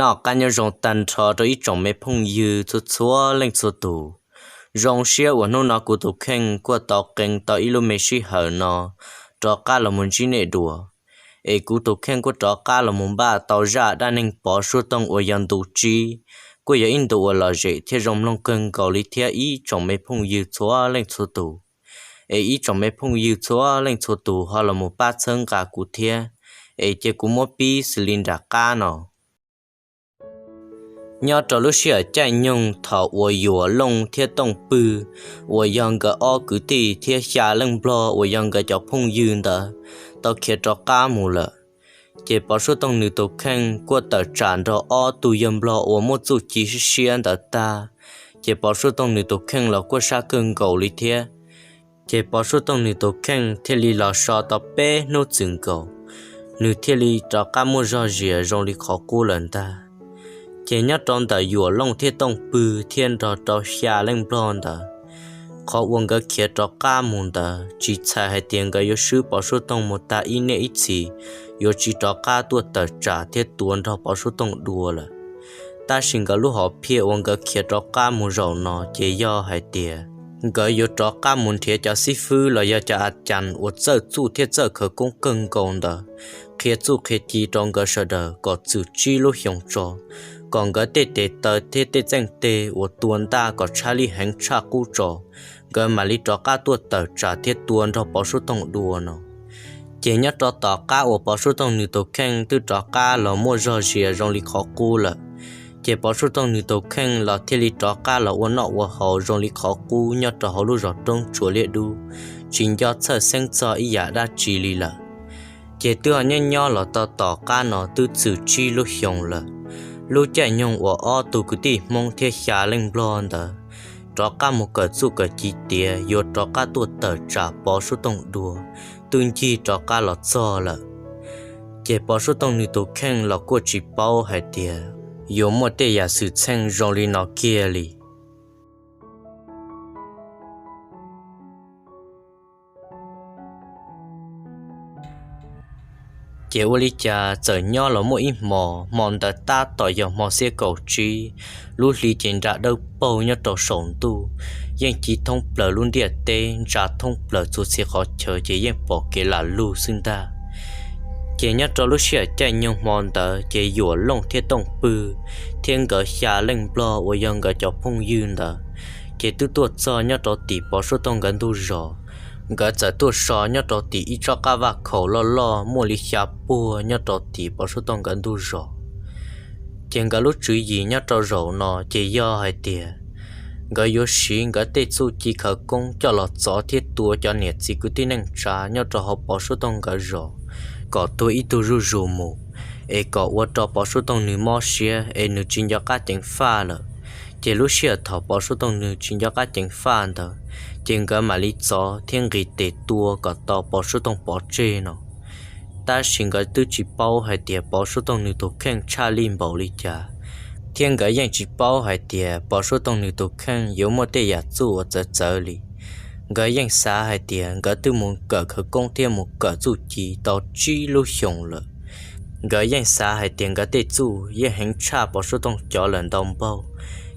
Noj qab nyob zoo tag nrho rau ib tsoom me phooj ywg txhua txhua leej txhua tus. Zoo siab uas hnub no kuv tus kheej kuj tau qee tau ib lub me sij hawm no rov qab los mus ntsib nej dua. Es kuv tus kheej kuj rov qab los mus npaj tau zaj dab neeg Pov Suab Toog uas yog ntu tsib, kuj yog ib ntu uas lom zem thiab zoo mloog kawg nkaus li thiab ib tsoom me phooj ywg txhua leej txhua tus. Es ib tsoom me phooj ywg txhua leej txhua tus ho los mus pab txhawb nqa kuv thiab, es cia kuv muab pib xws li nram qab no. Nyob rau lub sij hawm caij nyoog thaum uas Yuam Looj thiab Tooj Pwg uas yog nkawd ob kwv tij thiab xya leej nplog uas yog nkawd cov phooj ywg ntawd tau khiav rov qab mus lawm, ces Pov Suab Toog nws tus kheej kuj tawm tsam nrog ob tug yawg nplog uas muaj txuj ci siab siab ntawd tag, ces Pov Suab Toog nws tus kheej los kuj sab kawg nkaus li thiab. Ces Pov Suab Toog nws tus kheej thiaj li los so tau peb hnub txwm nkaus, nws thiaj li rov qab muaj zog zias zoo li qhov qub lawm ntag. Ces nyob rau ntawm Yuam Looj thiab Tooj Pwg thiab nrog rau xya leej nplog ntawd, qhov uas nkawd khiav rov qab mus ntawd tsis txhais hais tias nkawd yuav swb Pov Suab Toog mus tag ib niaj ib txhis, yuav tsis rov qab tuaj tawm tsam thiab tua nrog Pov Suab Toog dua lawm. Tab sis nkawd lub hom phiaj uas nkawd khiav rov qab mus zaum no ces yog hais tias nkawd yuav rov qab mus nrhiav cov xib fwb los yog cov a cas uas txawj txuj thiab txawj khawv koob kawg nkaus ntawd, qhia txuj qhia ci rau nkawd sawv daws kom txwm tsib lub xyoos tso, kom nkawd tej tes taw thiab tej txeej teg uas tua ntaj kom tshaj lij heev tshaj qub tso, nkawd mam li rov qab tuaj tawm tsam thiab tua nrog Pov Suab Toog dua no. Ces nyob rau tom qab uas Pov Suab Toog nws tus kheej twb rov qab los muaj zog zias zoo li qhov qub lawm, ces Pov Suab Toog nws tus kheej los thiaj li rov qab los ua noj ua haus zoo li qhov qub nyob rau hauv lub zos Roob Tsua Liab Dub, tsis nco txhawj xeeb txog ib yam dab tsi li lawm. Ces twb ho nyob nyob los tau tom qab no twb txwm tsib lub xyoos lawm, lub caij nyoog uas ob tug kwv tij Hmoob thiab xya leej nplog ntawd rov qab mus kawm txuj kawm ci tiav yuav rov qab tuaj tawm tsam Pov Suab Toog dua twb ncig rov qab los txog lawm. Ces Pov Suab Toog nws tus kheej los kuj tsis paub hais tias yuav muaj tej yam xwm txheej zoo li no kiag li. Ces ua li cas txawm nyob los muaj ib hmo, hmo ntawd tab tom yog hmo xiab kaum tsib, lub hli ces nra dawb paug nyob rau saum ntuj, yeej ci thoob plaws lub ntiaj teb, ntsa thoob plaws txhua txhia qhov chaw ces yeej pom kev lam lug xwb ntag. Ces nyob rau lub sij hawm caij nyoog hmo ntawd ces Yuam Looj thiab Tooj Pwg thiab nkawd xya leej nplog uas yog nkawd cov phooj ywg ntawd, ces twb tuaj txog nyob rau tim Pov Suab Toog nkawd ntug zos. Nkawd txawm tuaj so nyob rau tim ib tsob qab vaj khaum loj loj muaj li xya puag nyob rau tim Pov Suab Toog nkawd ntug zos. Ces nkawd lub tswv yim nyob rau zaum no ces yog hais tias nkawd yuav siv nkawd tej txuj ci khawv koob coj los txov thiab tua cov niam txiv kwv tij neej tsa nyob rau hauv Pov Suab Toog nkawd zos kom tuag ib tug zuj zus mus, es kom ua rau Pov Suab Toog nws mob siab es nws tsis nco qab ceev faj lawm. Ces lub sij hawm thaum Pov Suab Toog nws tsis nco qab ceev faj ntawd, ces nkawd mam li txov thiab nqis tes tua kom tau Pov Suab Toog pov tseg no. Tab sis nkawd twb tsis paub hais tias Pov Suab Toog nws tus kheej tshaj lij npaum li cas, thiab nkawd yeej tsis paub hais tias Pov Suab Toog nws tus kheej yuav muaj tej yam txuj uas txawv txawv li. Nkawd yeej xav hais tias nkawd twb mus kawm khawv koob thiab mus kawm txuj ci tau tsib lub xyoos lawm. Nkawd yeej xav hais tias nkawd tej txuj yeej heev tshaj Pov Suab Toog cov lawm ntau npaug,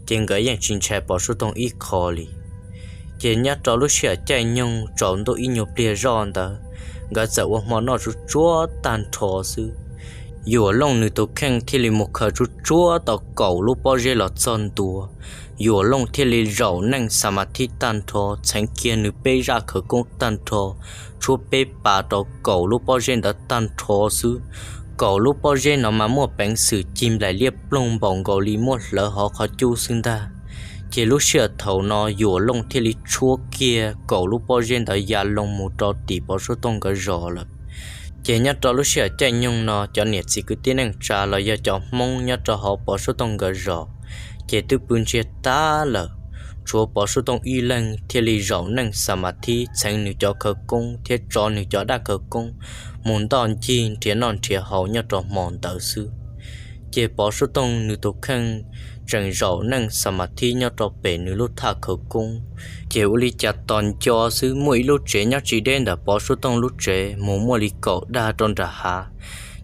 ces nkawd yeej tsis ntshai Pov Suab Toog ib qho li. Ces nyob rau lub sij hawm caij nyoog tsaus ntuj ib nyuag pliag zoj ntawd, nkawd txawm ua hmo noj tsuj tsuab tag nrho xwb. Yuam Looj nws tus kheej thiaj li mus khaws tsuj tsuab tau kaum lub pob zeb los txog ntua. Yuam Looj thiaj li zaum neej xa ma thib tag nrho, txheev kiag nws peb zaj khawv koob tag nrho, tshuab peb pas rau kaum lub pob zeb ntawd tag nrho xwb. Kaum lub pob zeb no mas muaj peev xwm cig nplaim liab ploog npaum nkaus li muab hlawv hauv qhov cub xwb ntag. Ces lub sij hawm thaum no Yuam Looj thiaj li tshuab kiag kaum lub pob zeb ntawd ya loo mus rau tim Pov Suab Toog nkawd zos lawm. Ces nyob rau lub sij hawm caij nyoog no cov niam txiv kwv tij neej tsa los yog cov Hmoob nyob rau hauv Pov Suab Toog nkawd zos ces twb pw ntsiag tag lawm. Tshuav Pov Suab Toog ib leeg thiaj li zaum neej xa ma thib txheev nws cov khawv koob thiab tso nws cov dab khawv koob mus ntoj ncig nrhiav noj nrhiav haus nyob rau hmo ntawd xwb. Ces Pov Suab Toog nws tus kheej tseem zaum neej xa ma thib nyob rau pem nws lub thaj khawv koob. Ces ua li cas tos nco xwb muaj ib lub tsev nyob tsis deb ntawm Pov Suab Toog lub tsev mus muaj li kaum dag rau nram hav.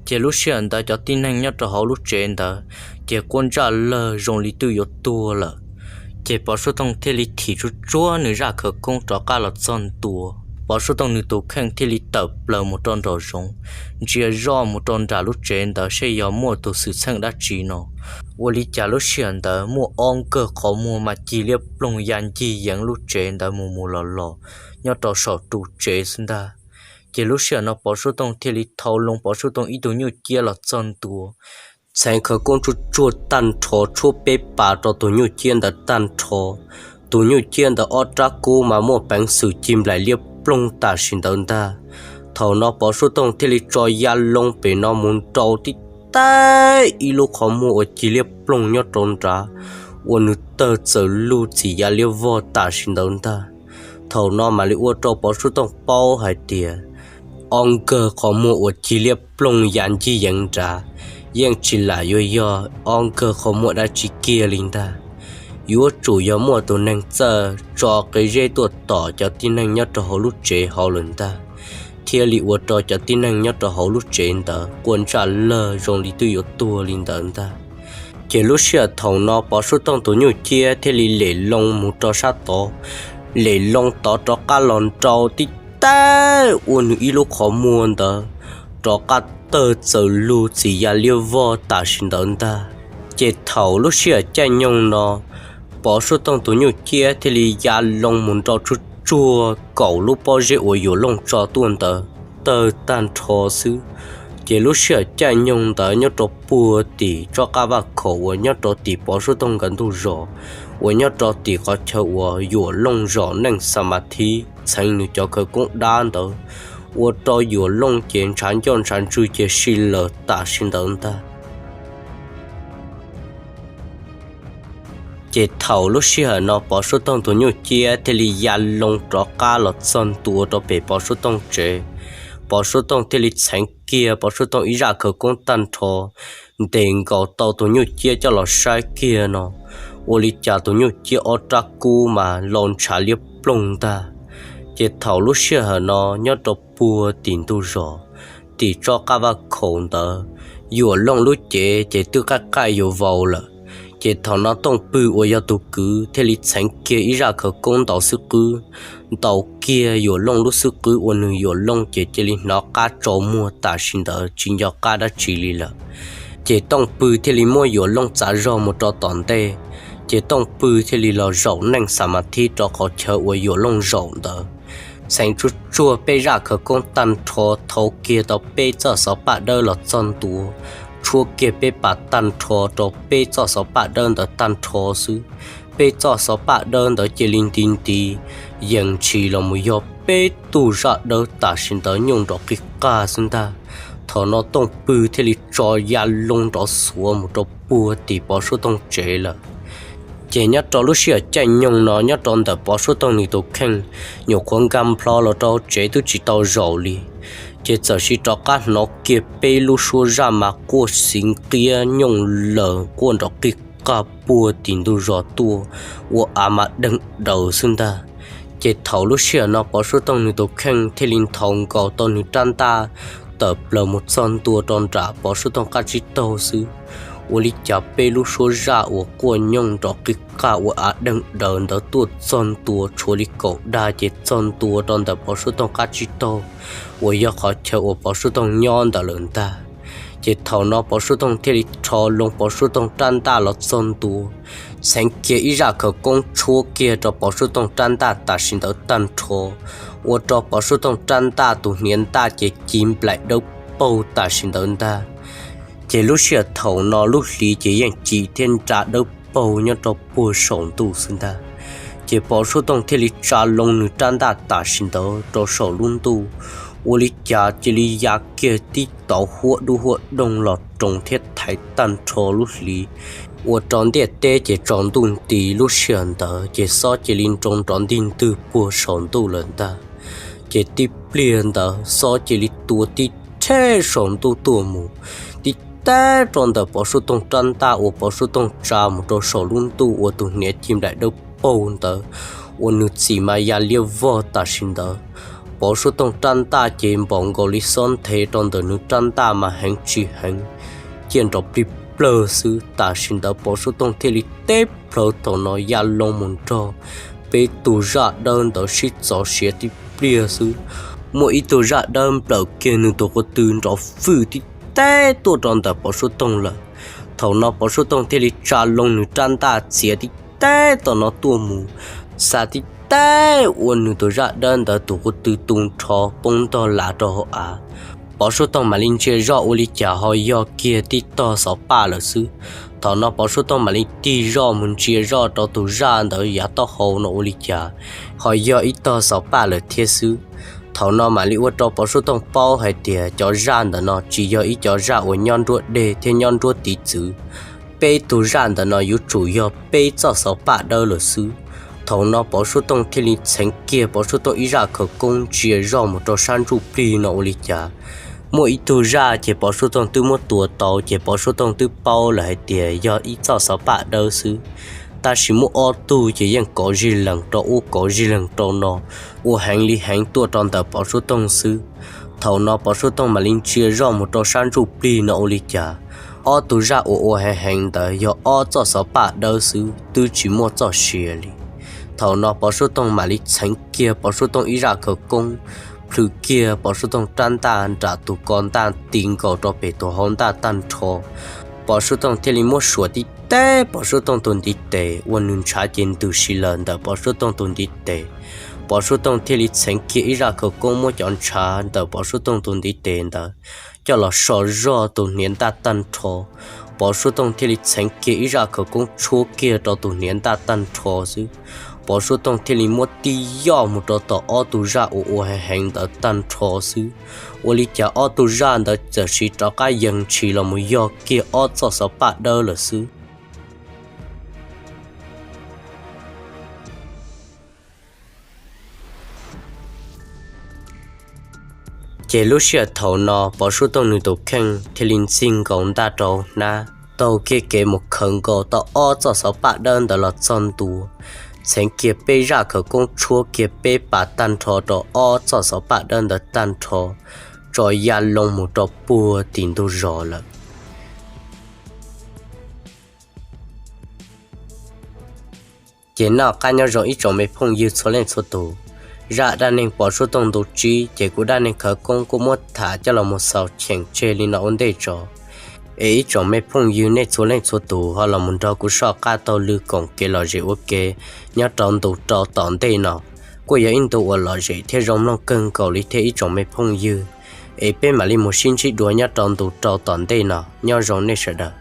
Ces lub sij hawm ntawd cov tib neeg nyob rau hauv lub tsev ntawd ces quaj ntsaj lawg zoo li twb yuav tuag lawm. Ces Pov Suav Tooj thiaj li thim tsuag tsuag nws zaj khawv koob rov qab los txog ntua. Pov Suav Tooj nws tus kheej thiaj li tawm plaws mus rau nraum zoov, ntsia zoj mus rau nram lub tsev ntawd seb yog muaj tus xwm txheej dab tsi no. Ua li cas lub sij hawm ntawd muaj ob nkawg qhov muag mas cig liab ploog ya ncig yeev lub tsev ntawd mus mus los los nyob rau saum ru tsev xwb ntag. Ces lub sij hawm no Pov Suav Tooj thiaj li thau loo Pov Suav Tooj ib tug nyuj ciab los txog ntua, txheev khawv koob tsuag tsuag tag nrho tshuab peb pas rau tus nyuj ciab ntawd tag nrho. Tus nyuj ciab ntawd ob rab kub mas muaj peev xwm cig nplaim liab ploog tam sim ntawd ntag. Thaum no Pov Suav Tooj thiaj li tso ya loo pem no mus nrau tib teb ib lub qhov muag uas cig liab ploog nyob rau nrad, ua nws tawg txawm lug txim ya liab vog tam sim ntawd ntag. Thaum no mam li ua rau Pov Suav Tooj paub hais tias ob nkawg qhov muag uas cig liab ploog ya ncig yeev nrad yeej tsis lam yuav yog ob nkawg qhov muag dab tsi kiag li ntag. Yuav tsum yog muaj tus neeg txawj tso qe zeb tuaj tom cov tib neeg nyob rau hauv lub tsev hauv lawm ntag, thiaj li ua rau cov tib neeg nyob rau hauv lub tsev ntawd quaj ntsaj lawg zoo li twb yuav tuag li ntawd ntag. Ces lub sij hawm thaum no Pov Suav Tooj tus nyuj ciab thiaj li lem loo mus rau sab tod, lem loo tod rov qab los nrau tib teb ua nws ib lub qhov muag ntawd rov qab tawg txawm lug txim ya liab vog tam sim ntawd ntag. Ces thaum lub sij hawm caij nyoog no Pov Suav Tooj tus nyuj ciab thiaj li ya loo mus nrau tsuag tsuag kaum lub pob zeb uas Yuam Looj tso tuaj ntawd tawg tag nrho xwb. Ces lub sij hawm caij nyoog ntawd nyob rau puag tim tsob qab vaj khaum uas nyob rau tim Pov Suav Tooj nkawd ntug zos, uas nyob rau tim qhov chaw uas Yuam Looj zaum neej xa ma thib txheev nws cov khawv koob dab ntawd, ua rau Yuam Looj ces ntshav ncauj ntshav ntswg ces si lawm tam sim ntawd ntag. Ces thaum lub sij hawm no Pov Suav Tooj tus nyuj ciab thiaj li ya loo rov qab los txog ntua rau pem Pov Suav Tooj tsev. Pov Suav Tooj thiaj li txheev kiag Pov Suav Tooj ib zaj khawv koob tag nrho, ntes nkaus tau tus nyuj ciab coj los saib kiag no, ua li cas tus nyuj ciab ob rab kub mas lau ntshav liab ploog ntag. Ces thaum lub sij hawm no nyob rau puag tim ntug zos, tim tsob qab vaj khaum ntawd, Yuam Looj lub cev ces twb qaij qaij yuav vau lawm. Ces thaum no Tooj Pwg uas yog tus kwv thiaj li txheev kiag ib zaj khawv koob ntaus xwb qwb, ntaus kiag Yuam Looj lub xwb qwb ua nws Yuam Looj ces cia li hnov qab tsaus muag tam sim ntawd tsis nco qab dab tsi li lawm. Ces Tooj Pwg thiaj li muab Yuam Looj txav zog mus rau tom ntej, ces Tooj Pwg thiaj li los zaum neej xa ma thib rau qhov chaw uas Yuam Looj zaum ntawd. Txheev tsuag tsuag peb zaj khawv koob tag nrho, thau kiag tau peb txoj xov paj dawb los txog ntua, tshuab kiag peb pas tag nrho rau peb txoj xov paj dawb ntawd tag nrho xwb. Peb txoj xov paj dawb ntawd cia li nti nti, yees ntshis los mus yog peb tug zaj dawb tam sim ntawd nyooj nrov qig qag xwb ntag. Thaum no Tooj Pwg thiaj li tso ya loo nrov xuav mus rau puag tim Pov Suav Tooj tsev lawm. Ces nyob rau lub sij hawm caij nyoog no nyob rau ntawm Pov Suav Tooj nws tus kheej, nyuam qhuav nkag nplho los rau tsev twb tsis tau zaum li, ces txawm sis rov qab hnov kiag peb lub suab zaj mas quaj xiv nqiab nyooj laws quaj nrov qig qag puag tim ntug zos tuaj, ua av mas deeg daws xwb ntag. Ces thaum lub sij hawm no Pov Suav Tooj nws tus kheej thiaj li nthau nkaus tau nws rab ntaj tawm plaws mus txog ntua rau nram Pov Suav Tooj qab tsib taug xwb, ua li cas peb lub suab zaj uas quaj nyooj nrov qig qag ua av deeg daws ntawd tuaj txog ntua tshuav li kaum dag ces txog ntua rau ntawm Pov Suav Tooj qab tsib taug, uas yog qhov chaw uas Pov Suav Tooj nyob ntawd lawm ntag. Ces thaum no Pov Suav Tooj thiaj li rho loo Pov Suav Tooj rab ntaj los txog ntua, txheev kiag ib zaj khawv koob tshuab kiag rau Pov Suav Tooj rab ntaj tam sim ntawd tag nrho, ua rau Pov Suav Tooj rab ntaj tus hniav ntaj ces ci nplaim dawb paug tam sim ntawd ntag. Ces lub sij hawm thaum no lub hliv ces yeej ci thiab nra dawb paug nyob rau puag saum ntuj xwb ntag. Ces Pov Suav Tooj thiaj li tsa loo nws rab ntaj tam sim ntawd rau saum lub ntuj, ua li cas cia li ya kiag tib tauv huab dub huab doog los roos thiab thaiv tag nrho lub hliv, ua rau ntiaj teb ces tsaus ntuj nti. Lub sij hawm ntawd ces xob cia li nroo nrov ntig ntwg puag saum ntuj lawm ntag. Ces tib pliag ntawd xob cia li tua tib rhe saum ntuj tuaj mus, tib teb rau ntawm Pov Suav Tooj rab ntaj uas Pov Suav Tooj tsa mus rau saum lub ntuj ua tus hniav ci nplaim dawb paug ntawd, ua nws txim mas ya liab vog tam sim ntawd. Pov Suav Tooj rab ntaj ces npaum nkaus li xob nthe rau ntawm nws rab ntaj mas heev tsis heev, ciaj nrov plig plawg xwb. Tam sim ntawd Pov Suav Tooj thiaj li teb plhaws thaum no ya loo mus nrog peb tug zaj dawb ntawd sib txov siav tib pliag xwb. Muaj ib tug zaj dawb nplawm kiag nws tus qub tw nrov fwj tib teb tuaj rau ntawm Pov Suav Tooj lawm. Thaum no Pov Suav Tooj thiaj li tsa loo nws rab ntaj txiav tib teb tom no tuaj mus, xa tib teb ua nws tus zaj dawb ntawd tus qub tw tu nrho poob ntog lav rau hauv av. Pov Suav Tooj mam li ntsia zoj ua li cas ho yog kiag tib tog xov paj lawm xwb. Thaum no Pov Suav Tooj mam li tig zoj mus ntsia zoj rau tus zaj ntawd yav taub hau no ua li cas ho yog ib tog xov paj lawm thiab xwb. Thaum no mam li ua rau Pov Suav Tooj paub hais tias cov zaj ntawm no tsis yog ib cov zaj uas nyob nruab deg thiab nyob nruab tiv txwv. Peb tug zaj ntawm no yuav tsum yog peb txoj xov paj dawb lawm xwb. Thaum no Pov Suav Tooj thiaj li txheev kiag Pov Suav Tooj ib zaj khawv koob ntsia zoj mus rau sab ntsuj plig no ua li cas muaj ib tug zaj ces Pov Suav Tooj twb muab tua tau ces Pov Suav Tooj twb paub lawm hais tias yog ib txoj xov paj dawb xwb. Tab sis muaj ob tug ces yeej kov zig lees rau ub kov zig lees rau no, ua heev li heev tuaj rau ntawm Pov Suav Tooj xwb. Thaum no Pov Suav Tooj mam li ntsia zoj mus rau sab ntsuj plig no ua li cas ob tug zaj uas ua heev heev ntawd yog ob txoj xov paj dawb xwb twb tsis muaj txoj sia li. Thaum no Pov Suav Tooj mam li txheev kiag Pov Suav Tooj ib zaj khawv koob, plhws kiag Pov Suav Tooj rab ntaj nram tus ko ntaj ti nkaus rau pem tus hau ntaj tag nrho. Pov Suav Tooj thiaj li muab suam tib teb Pov Suav Tooj tus ntiv tes ua nws ntshav ces ntws si lawm ntawm Pov Suav Tooj tus ntiv tes. Pov Suav Tooj thiaj li txheev kiag ib zaj khawv koob muab cov ntshav ntawm Pov Suav Tooj tus ntiv tes ntawd coj los so zog tus hniav ntaj tag nrho. Pov Suav Tooj thiaj li txheev kiag ib zaj khawv koob tshuab kiag rau tus hniav ntaj tag nrho xwb. Pov Suav Tooj thiaj li muab tib yoj mus rau tom ob tug zaj uas ua heev heev ntawd tag nrho xwb. Ua li cas ob tug zaj ntawd txawm siv rov qab yees ntshis los mus yog kiag ob txoj xov paj dawb lawm xwb. Ces lub sij hawm thaum no Pov Suav Tooj nws tus kheej thiaj li ntxig nkaus ntaj rau hnab, taug kiag kev mus khawm nkaus tau ob txoj xov paj dawb ntawd los txog ntua, txheev kiag peb zaj khawv koob tshuab kiag peb pas tag nrho rau ob txoj xov paj dawb ntawd tag nrho, tso ya loo mus rau puag tim ntug zos lawm. Ces noj qab nyob zoo ib tsoom me phooj ywg txhua leej txhua tus, zaj dab neeg Pov Suav Tooj ntu tsib ces kuv dab neeg khawv koob kuj muab tham coj los mus xaus cheem tseg li no ua ntej tso. Es ib tsoom me phooj ywg nej txhua leej txhua tus ho los mus nrog kuv soj qab taug lw koom kev lom zem ua ke nyob rau ntu rau tom ntej no, kuj yog ib ntu uas lom zem thiab zoo mloog kawg nkaus li thiab ib tsoom me phooj ywg. Es peb mam li mus sib ntsib dua nyob rau ntu rau tom ntej no, nyob zoo nej sawv daws.